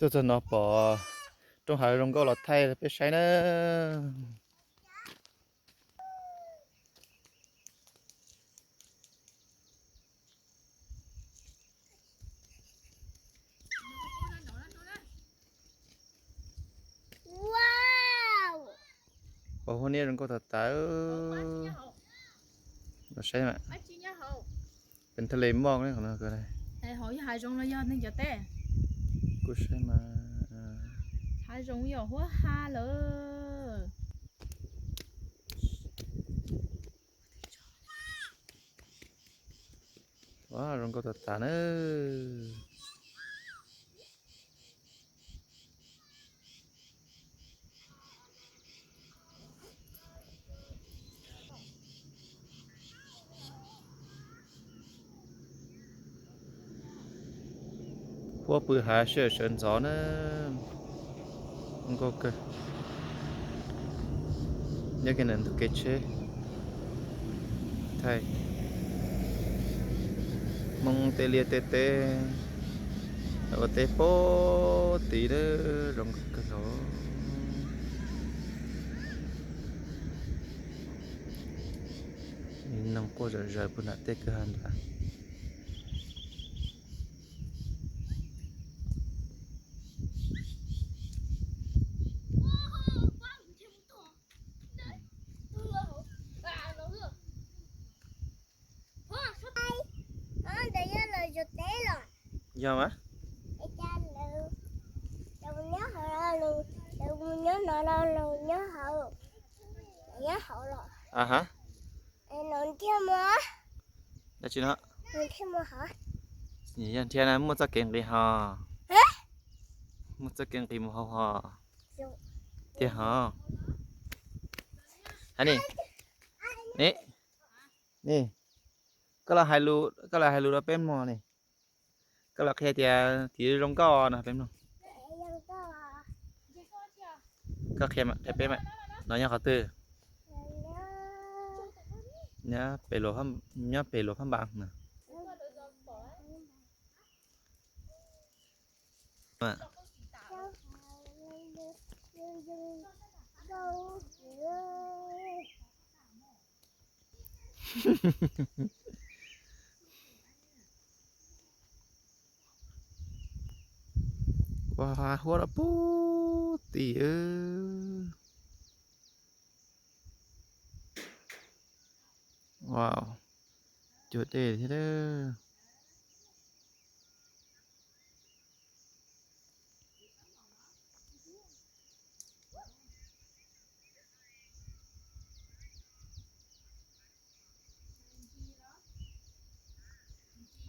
Tuaj txog no pom rooj hav zoo nkauj los thaij peb saib na. Pom huab niab zoo nkauj tas tas. Los saib mas. Pes thaj le moj qhov no. Kuj saib mas. Hav zoov yog huab ha lawm. Zoo nkauj tas tas na. Huab pw hav sij hawm sawv ntxov na. Zoo nkauj kawg. Nyob kiag ntawm ntug kev tsheb, thaij Hmoob tej liaj tej teb, ua teb pem tid na, zoo nkauj kawg nkaus. Noog quaj zom zaws puag nram tej kwj ha nrad. Yog mas. Lawv mus nyob hauv, lawv mus nyob no los lawv nyob hauv, nyob hauv los. Lawv thiaj mus, dab tsi no? Lawv thiaj mus hauv. Yog nrhiav na, muaj txoj kev nqis hos. Muaj txoj kev nqis mus hauv hos. Tiag hos. Hais ni, ni, ni, koj los hais lus, koj los hais lus rau peb mloog ni. Koj los qhia tias tim zoo nkauj no peb mloog. Koj qhia, qhia peb mas, no nyob qhov twg? Nyob pem luas, nyob pem luas Phab Npas no. Ua huab rau puag tim. Wow, cuag dej thiab.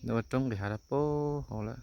Ua roob nqis hav rau puag hauv lawm.